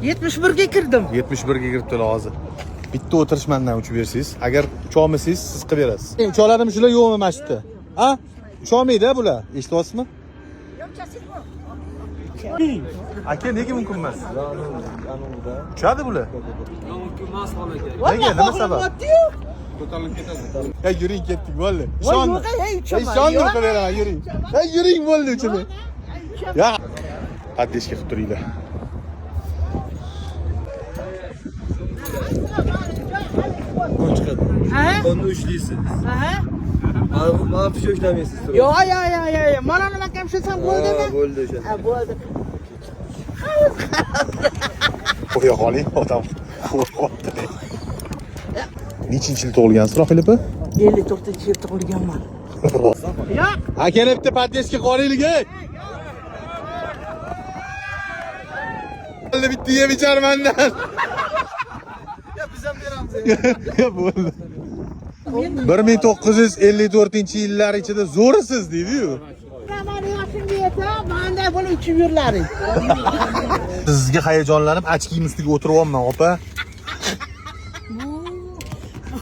71 ga kirdim. 71 ga kiribdilar hozir. Bitta o'tirish mandan uchib bersangiz, agar ucholmasangiz, siz qilib berasiz. Ucha oladimi shular, yo'qmi mana shu yerda? A? Ucholmaydi bular. Eshityapsizmi? Aka, nega mumkin emas? Uchadi bular. Nega? Nima sabab? Ya yuring, ketdik, bo'ldi. Ishondim. Yo'q, ey, uchaman. Ishondim, qilib beraman, yuring. Ya yuring, bo'ldi, uchamang. Ya. Поддержка qilib turinglar. Kon chiqadi. Ha? Konni ushlaysiz. Ha? Mana pichoq ushlamaysiz. Yo'q, yo'q, yo'q, yo'q, yo'q. Mana nima kam shusam bo'ldimi? Ha, bo'ldi o'shanda. Ha, bo'ldi. Qo'ya qoling, odam qo'rqyapti. Nechinchi yil tug'ilgansiz, Rohil opa? 54-yil tug'ilganman. Yo'q. Aka, bitta поддержка qolaylik, ey. Bo'ldi, bitta yeb ichar mandan. Ya biz ham beramiz. Ya bo'ldi. 1954-yillar ichida zo'risiz deydi-yu. Mani yoshimga yetsam, manday bo'lib uchib yurlaring. Sizga hayajonlanib ochkiyim ustiga o'tiryapman, opa.